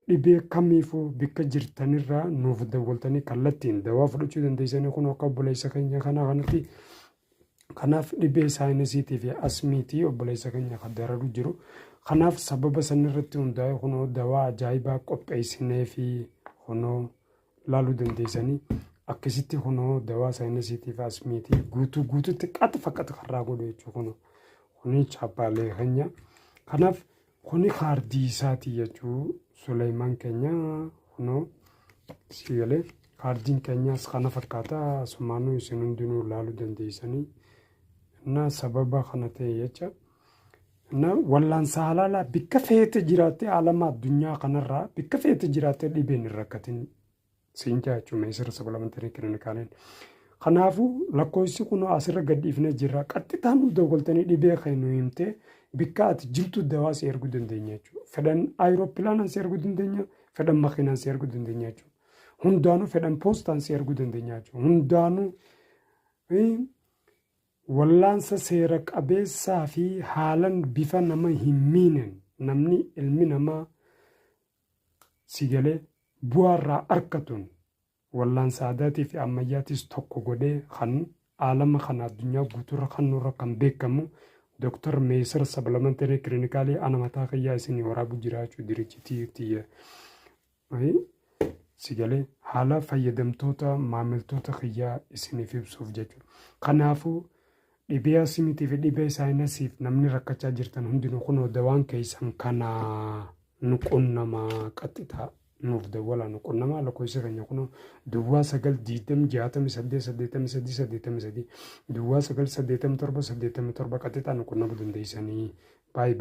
Dhibee kamiifuu bikka jirtanirraa nuuf dawwaltanii kallattiin dawaa fudhachuu dandeessanii kun akka obboleessa keenya kanaa kanatti. Kanaaf dhibee saayinasiitii fi asmiitii obboleessa keenya kan dararu jiru. Kanaaf sababa sanirratti hundaa'e kunoo dawaa ajaa'ibaa qopheessinee fi kunoo laaluu dandeessanii akkasitti kunoo dawaa saayinasiitii fi asmiitii guutuu guutuutti qaxfa qaxfa irraa godhu jechuudha kunoo. Kuni chaappaalee keenya. Kanaaf Kuni kaardii isaati jechuu Suleymaan keenya kunoo si galee kaardiin keenyaas kana fakkaata asumaanuu isin hundinuu laaluu dandeessanii na sababa kana ta'e jecha na wallaansa halaalaa bikka feete jiraattee alama addunyaa kanarraa bikka feete jiraattee dhibeen hin rakkatin siin jaa jechuun meesira sabalamantanii kilinikaaleen. Kanaafuu lakkoofsi kun asirra gad dhiifnee jirra. Qaxxitaan nu dawwaltanii dhibee kee nu himtee bikka ati jirtu dawaa si erguu dandeenya jechuudha. Fedhan ayiroopilaanaan si erguu dandeenya, fedhan makiinaan si erguu dandeenya jechuudha. Hundaanuu fedhan poostaan si erguu dandeenya jechuudha. Hundaanuu wallaansa seera qabeessaa fi haalan bifa nama hin miinen namni ilmi namaa si galee bu'aa irraa arkatuun wallaansa aadaatii fi ammayyaatis tokko godhee kan aalama kana addunyaa guutuurra kannurra kan beekamu Dr. Meesar Supplementary Clinicalii ana mataa kiyyaa isinii waraabu jiraachuu dirichitii tiyya. Si galee haala fayyadamtoota maamiltoota kiyyaa isiniif ibsuuf jechuudha. Kanaafuu dhibee asimiitii fi dhibee saayinasiif namni rakkachaa jirtan hundinuu kunoo dawaan keessan kanaa. Nu qunnamaa qaxxitaa nuuf dawwalaa nu qunnamaa lakkoofsi keenya kunoo duwwaa 9 20 68 83 83 duwwaa 9 87 87 qaxxitaa nu qunnamuu dandeessanii baay'ee baay'ee.